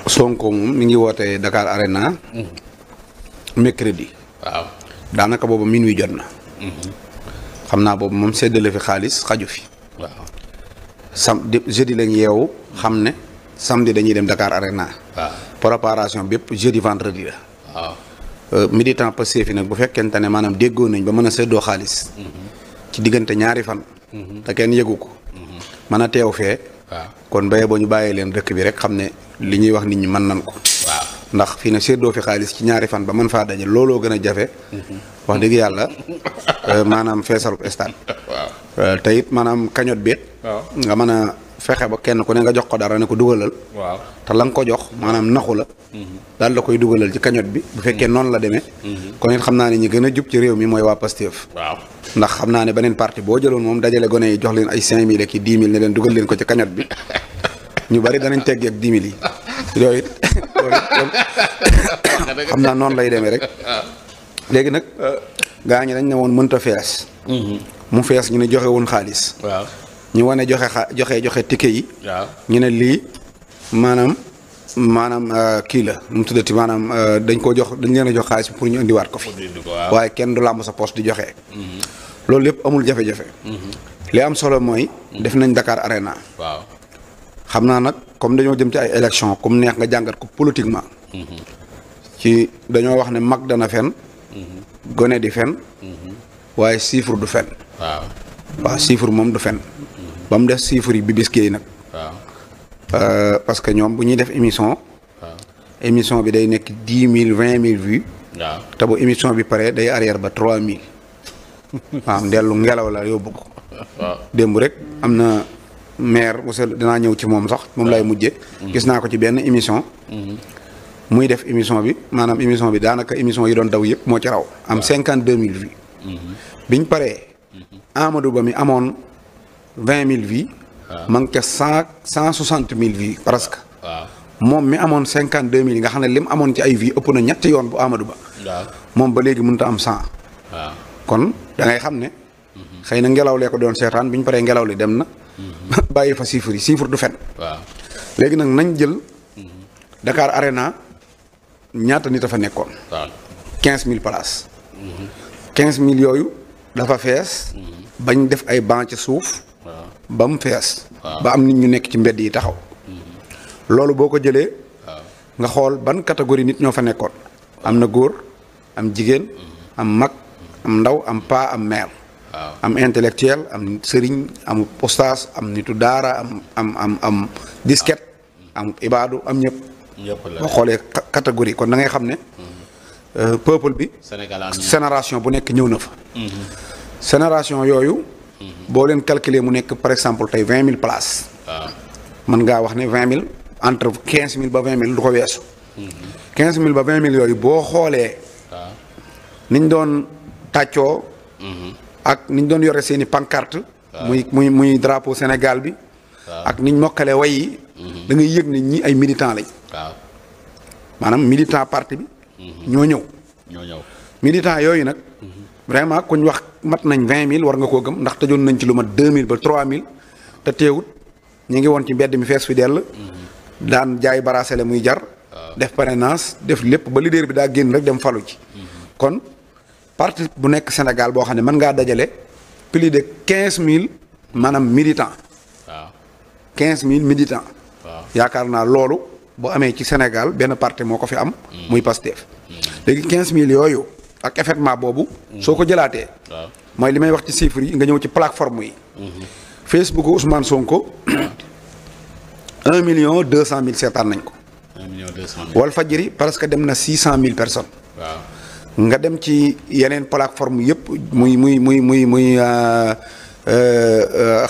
Sonko moom mi ngi woote Dakar Arena. mercredi. waaw daanaka boobu minuit jot na. xam naa boobu moom séddale fi xaalis xaju fi. waaw jeudi lañ yeewu xam ne samedi dañuy dem Dakar Arena. waaw préparation bépp jeudi vendredi la. waaw militant Pastef fi nag bu fekkente ne maanaam déggoo nañ ba mën a séddoo xaalis. ci diggante ñaari fan. te kenn yëgu ko. mën a teew fee. waaw kon béye boo ñu bàyyee leen dëkk bi rek xam ne li ñuy wax nit ñi mën nañ ko. waaw ndax fii nag séddoo fi xaalis ci ñaari fan ba mën faa daje looloo gën a jafe. wax dëgg yàlla maanaam feesalub stade. waaw te it maanaam cagnotte bi. waaw nga mën a fexe ba kenn ku ne nga jox ko dara ne ko dugalal. waaw te la nga ko jox maanaam naxu la. daal la koy dugalal ci cagnotte bi. bu fekkee noonu la demee. kon it xam naa ne ñi gën a jub ci réew mi mooy waa Pastef. waaw ndax xam naa ne beneen parti boo jëloon moom dajale gone yi jox leen ay 5000 ak i 10 000 ne leen dugal leen ko ci cagnotte bi ñu bari danañ teggi ak 10 000 yi yooyu it xam naa noonu lay demee rek. léegi nag gaa ñi dañ ne woon mënta fees. mu fees ñu ne joxe woon xaalis. waaw ñu wane joxe ticket yi. waaw ñu ne lii maanaam kii la nu mu tuddati maanaam dañ leen a jox xaalis pour ñu indiwaat ko fi. waaye kenn du làmb sa poste di joxe. loolu lépp amul jafe-jafe. li am solo mooy. def nañ Dakar Arena. waaw xam naa nag comme dañoo jëm ci ay élection comme neex nga jàngat ko politiquement. ci dañoo wax ne mag dana fen. gone di fen. waaye chiffre du fen. waaw chiffre moom du fen. ba mu def chiffre yi bi biskee nag. waaw parce que ñoom bu ñuy def émission. émission bi day nekk 10 000 20 000 vues. waaw te bu émission bi pare day arrière ba 3000. waaw ndellu ngelaw la yóbbu ko. waaw démb rek am na maire monsieur dinaa ñëw ci moom sax moom lay mujje gis naa ko ci benn émission. muy def émission bi maanaam émission bi daanaka émission yi doon daw yëpp moo ci raw. am 52 000 vues. biñ paree. Amadou Ba mi amoon 20 000 vues. ma ngi ca 160 000 vues presque. waaw moom mi amoon 52 000 yi nga xam ne lim amoon ci ay vues ëpp na ñetti yoon bu Amadou Ba. waaw moom ba léegi mënut a am 100. waaw kon da ngay xam ne. xëy na ngelaw lee ko doon seetaan bi ñu paree ngelaw li dem na. bàyyi fa chiffre yi chiffre du fen. waaw léegi nag nañ jël. Dakar Arena ñaata nit a fa nekkoon. waaw 15000 places. 15000 yooyu dafa fees. bañ def ay banc ci suuf. ba mu fees. ba am nit ñu nekk ci mbedd yi taxaw. loolu boo ko jëlee. nga xool ban catégorie nit ñoo fa nekkoon. am na góor am jigéen. am mag am ndaw am paa am mère. am intellectuel am sëriñ am postage am nitu daara am disquette am ibaadu am ñëpp. boo xoolee catégorie kon da ngay xam ne. peuple bi. génération bu nekk ñëw na fa. génération yooyu. boo leen calculer mu nekk par exemple tey 20000 places. mën ngaa wax ne 20000 entre 15000 ba 20000 du ko weesu. 15000 ba 20000 yooyu boo xoolee. niñ doon tàccoo. ak niñ doon yore seeni pancarte. muy drapeau Sénégal bi. ak niñ mokkale way yi. da ngay yëg ne ñi ay militants lañ. maanaam militant parti bi. ñoo ñëw. militants yooyu nag. vraiment kuñ wax mat nañ 20000 war nga koo gëm ndax tëjoon nañ ci lu mat 2000 ba 3000 te teewut ñu ngi woon ci mbedd mi fees fi dell. daan jaay barasele muy jar. def parrainage def lépp ba leader bi daa génn rek dem falu ci. kon parti bu nekk Sénégal boo xam ne mën ngaa dajale plus de 15000 maanaam militants. 15000 militants. yaakaar naa loolu boo amee ci Sénégal benn parti moo ko fi am. muy Pastef. léegi 15000 yooyu. ak effectivement boobu. soo ko jëlaatee. mooy li may wax ci chiffres yi nga ñëw ci plateforme yi. Facebook Ousmane Sonko 1,2 million seetaan nañ ko. 1,2 million. Walfadjri parce que dem na 600,000 personnes. nga dem ci yeneen plateforme yëpp muy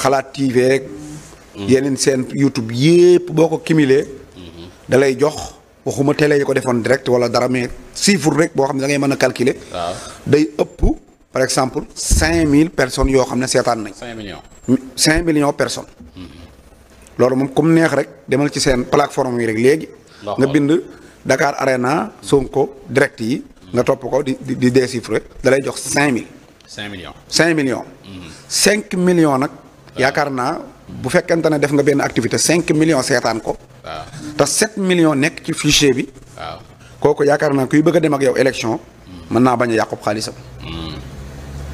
xalaat TV. yeneen seen YouTube yëpp boo ko cumulé. da lay jox. waxuma télé yi ko defoon direct wala dara mais chiffre rek boo xam ne da ngay mën a calculer. day ëpp par exemple 5000 personnes yoo xam ne seetaan nañ. 5 millions. 5 millions personnes. loolu moom comme neex rek demal ci seen plateforme yi rek léegi. nga bind Dakar Arena Sonko direct yi. nga topp ko di déchiffrer da lay jox 5000. 5 millions. 5 millions. 5 millions nag yaakaar naa bu fekkente ne def nga benn activité 5 millions seetaan ko. waaw te 7 millions nekk ci fichier bi. waaw kooku yaakaar naa kuy bëgg a dem ak yow élection. mën naa bañ a yàqu xaalisam.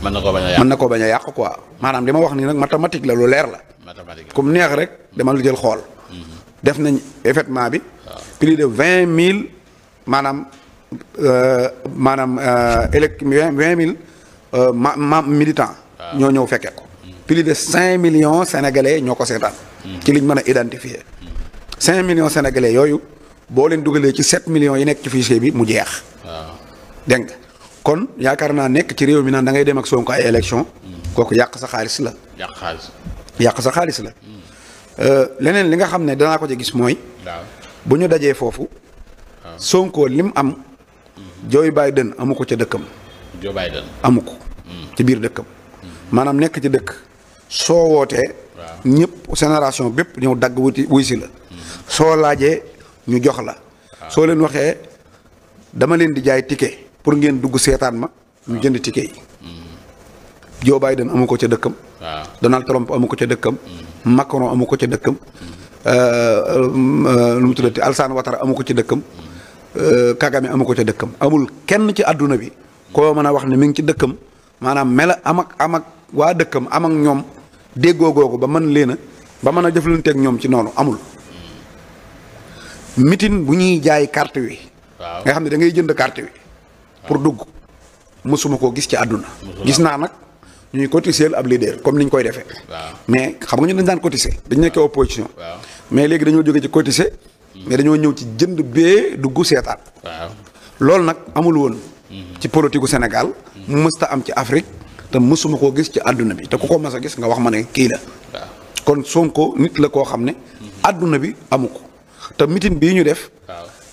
mën na koo bañ a yàq mën na koo bañ a yàq quoi maanaam li ma wax nii nag mathématique la lu leer la. mathématique comme neex rek demal jël xool. def nañ événement bi. plus de 20 000 maanaam élect 20 000 militants. ñoo ñëw fekkee ko. plus de 5 millions sénégalais ñoo ko seetaan. ci liñ mën a identifier. 5 millions sénégalais yooyu boo leen dugalee ci 7 millions yi nekk ci fichier bi mu jeex. waaw dégg nga kon yaakaar naa nekk ci réew mi naan da ngay dem ak Sonko ay élection kooku yàq sa xaalis la. yàq xaalis. yàq sa xaalis la. leneen li nga xam ne danaa ko ci gis mooy. waaw bu ñu dajee foofu. Sonko lim am. Joe Biden amu ko ca dëkkam. Joe Biden amu ko. ci biir dëkkam. maanaam nekk ci dëkk. soo wootee. ñëpp génération bépp ñëw dagg wuy si la. soo laajee ñu jox la. soo leen waxee dama leen di jaay ticket pour ngeen dugg seetaan ma. ñu jënd ticket yi. Joe Biden amu ko ca dëkkam. Donald Trump amu ko ca dëkkam. Macron amu ko ca dëkkam. nu mu tuddati Alassane Ouattara amu ko ca dëkkam. Kagame amu ko ca dëkkam amul kenn ci àdduna bi. koo mën a wax ne mi ngi ci dëkkam maanaam mela am ak waa dëkkam am ak ñoom déggoo googu ba mën leen a ba mën a jëflanteeg ñoom ci noonu amul. mitin bu ñuy jaay carte wi. nga xam ne da ngay jënd carte wi. pour dugg mësuma koo gis ci àdduna. gis naa nag ñuy cotiser ab leader comme ni ñu koy defee. mais xam nga ñu dañ daan cotiser dañu nekkee opposition. mais léegi dañoo jóge ci cotiser. mais dañoo ñëw ci jënd bee dugg seetaan. loolu nag amul woon. ci politique gu Sénégal. mu mësta am ci Afrique te mësuma koo gis ci àdduna bi te ku ko mës a gis nga wax ma ne kii la. kon Sonko nit la koo xam ne. àdduna bi amu ko te mitin bii ñu def.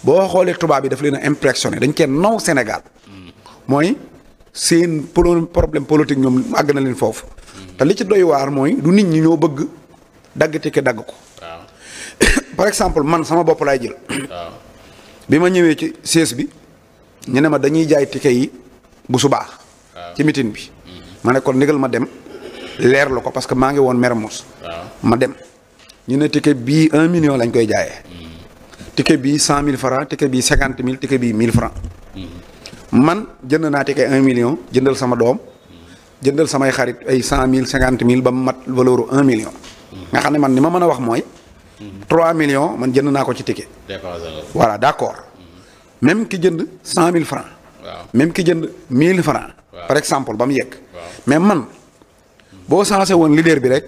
boo xoolee tubaab bi daf leen a impressionné dañ cee naw Sénégal. mooy seen problème politique ñoom àgg na leen foofu. te li ci doy waar mooy du nit ñi ñoo bëgg dagg ticket dagg ko. par exemple man sama bopp laay jël. bi ma ñëwee ci siège bi ñu ne ma dañuy jaay ticket yi bu subaa. ci mitin bi. ma ne kon ndigal ma dem leerlu ko parce que maa ngi woon Mermoz. ma dem ñu ne ticket bii 1 million lañ koy jaayee. ticket bii 100 000 francs ticket bii 50 000 ticket bii 1000 francs. man jënd naa ticket 1 million jëndal sama doom. jëndal samay xarit ay 100 000 50 000 ba mu mat valeur 1 million. nga xam ne man ni ma mën a wax mooy. 3 millions man jënd naa ko ci ticket. voilà d'accord. même ki jënd 100 000 francs. même ki jënd 1000 francs. par exemple ba mu yegg. mais man boo sensé woon leader bi rek.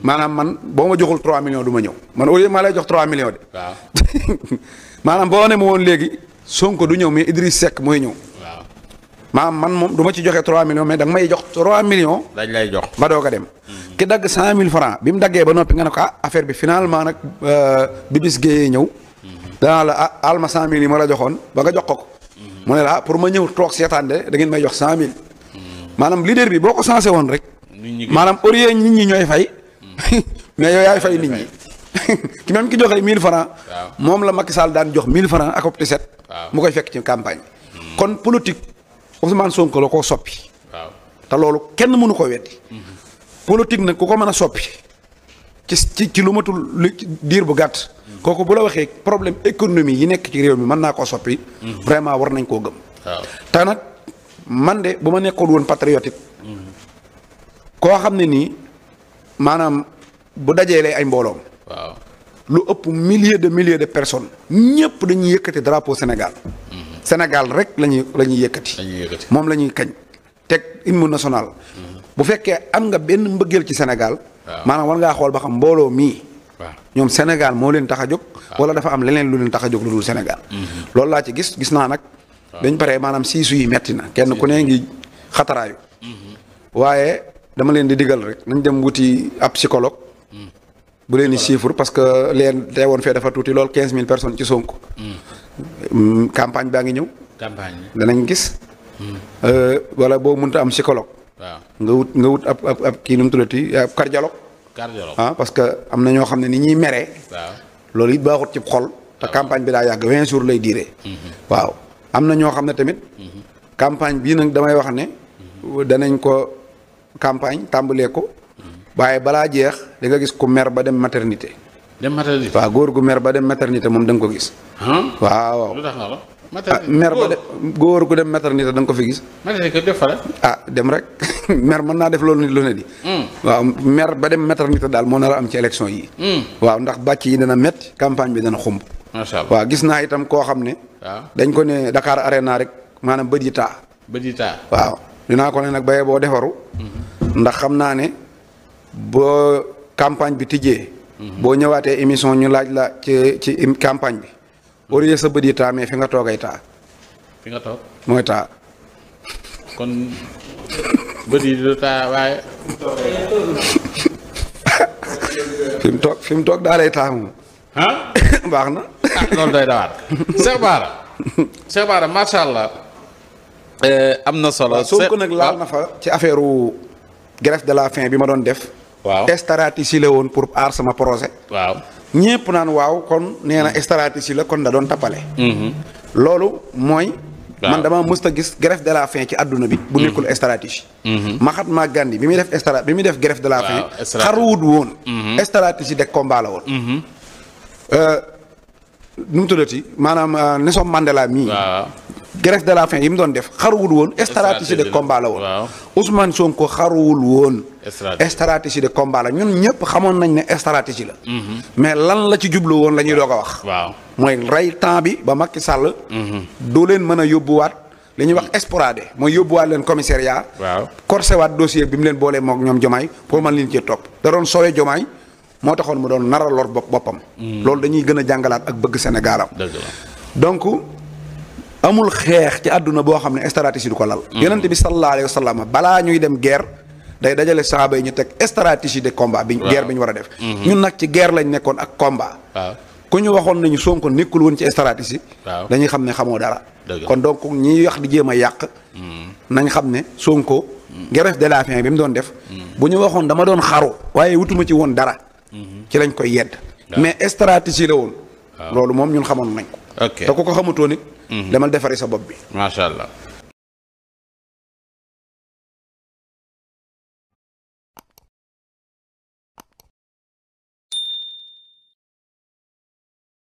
maanaam man boo ma joxul 3 millions du ma ñëw man au lieu maa lay jox 3 millions de. maanaam boo ne ma woon léegi Sonko du ñëw mais Idriss Seck mooy ñëw. maanaam man moom du ma ci joxe 3 millions mais da nga may jox 3 millions. dañ lay jox ba doog a dem. ki dagg 100 000 francs bi mu daggee ba noppi nga ne ko affaire bi finalement nag bi bis géeyee ñëw. danaa la alma 100 000 yi ma la joxoon ba nga jox ko. mu ne la pour ma ñëw toog seetaan de da ngeen may jox 100 000. maanaam leader bi boo ko sensé woon rek. maanaam au lieu nit ñi ñooy fay. mais yow yaay fay nit ñi. ki même ki joxe 1000 francs moom la Macky Sall daan jox 1000 francs ak opti set. mu koy fekk ci campagne. kon politique Ousmane Sonko la koo soppi. te loolu kenn mënu ko weddi. politique nag ku ko mën a soppi. ci lu matul diir bu gàtt. kooku bu la waxee problème économie yi nekk ci réew mi mën naa koo soppi. vraiment war nañ koo gëm. te nag man de bu ma nekkoon woon patriote. koo xam ne nii maanaam bu dajeelee ay mbooloom. lu ëpp milliers de personnes. ñëpp dañuy yëkkati drapeau Sénégal. Sénégal rek la ñuy yëkkati. moom la ñuy kañ. teg hymne national. bu fekkee am nga benn mbëggeel ci Sénégal. maanaam war ngaa xool ba xam mbooloo mii. ñoom Sénégal moo leen tax a jóg. wala dafa am leneen lu leen tax a jóg lu dul Sénégal. loolu laa ci gis naa nag. dañ paree maanaam siisu yi metti na kenn ku ne ngi xataraayu. waaye dama leen di digal rek nañ dem wuti ab psychologue. bu leen di chiffre parce que leen teewoon fee dafa tuuti lool 15000 personnes ci Sonko. campagne baa ngi ñëw. danañ gis. wala boo mënta am psychologue. nga wut ab kii nu mu tuddati ab cardiologue. parce que am na ñoo xam ne ni ñuy meree. loolu it baaxut ci xol. te campagne bi daa yàgg 20 jours lay diire. waaw am na ñoo xam ne tamit. campagne bii nag damay wax ne. danañ ko campagne tàmbalee ko. waaye balaa jeex da nga gis ku mer ba dem maternité. dem maternité. waaw góor gu mer ba dem maternité moom da nga ko gis. waaw. lu tax nga la. mer ba góor gu dem maternité da nga ko fi gis. maternité def fa la. dem rek mer mën naa def loolu nit lu ne di. waaw mer ba dem maternité daal moo nar a am ci élection yi. waaw ndax bàcc yi dana métti campagne bi dana xumb. macha allah waaw gis naa itam koo xam ne. waaw dañ ko ne Dakar Arena rek maanaam bët yi taa. bët yi taa. waaw dinaa ko ne nag baye boo defaru. ndax xam naa ne boo campagne bi tijjee. boo ñëwaatee émission ñu laaj la ci campagne bi. au lieu sa bët yi taa mais fi nga toogay taa. fi nga toog mooy taa. kon bët yi du taa waaye. fi mu toog daa lay taa moom. baax na. loolu doy dawaat. Cheikh Bara macha allah. am na solo. Sonko nag laal na fa ci affaire grève de la faim bi ma doon def. waaw stratégie la woon pour aar sama projet. waaw ñépp naan waaw kon nee na stratégie la kon da doon tappale. loolu mooy. man dama mës a gis grève de la faim ci àdduna bi. bu nekkul stratégie. Mahatma Gandhi bi muy def grève de la faim. xaruwut woon. stratégie de combat la woon. nu mu tuddati maanaam Nelson Mandela mii. grève de la faim yi mu doon def xaruwul woon. stratégie de combat la woon. Ousmane Sonko xaruwul woon. stratégie de combat la ñun ñëpp xamoon nañ ne stratégie la. mais lan la ci jublu woon la ñuy doog a wax. mooy rey temps bi ba Macky Sall. doo leen mën a yóbbuwaat li ñuy wax esporade mooy yóbbuwaat leen commissariat. corsé waat dossier bi mu leen boolee mook ñoom Jomaay pour man leen cee topp da doon sowee Jomaay moo taxoon mu doon nar a lor boppam. loolu dañuy gën a jàngalaat ak bëgg Sénégalam. donc amul xeex ci àdduna boo xam ne stratégie du ko lal. yonent bi sallallahu alayhi wa sallam balaa ñuy dem guerre day dajale saaba yi ñu teg stratégie de combat bi guerre bi ñu war a def. ñun nag ci guerre lañ nekkoon ak combat. ku ñu waxoon nañu Sonko nekkul woon ci stratégie. dañuy xam ne xamoo dara. kon donc ñiy wax di jéem a yàq. nañ xam ne Sonko. grève de la faim bi mu doon def. bu ñu waxoon dama doon xaru. waaye wutuma ci woon dara. ci lañ koy yedd. mais stratégie la woon. loolu moom ñun xamoon nañ ko. te ku ko xamutoon it. demal defari sa bopp bi. macha allah.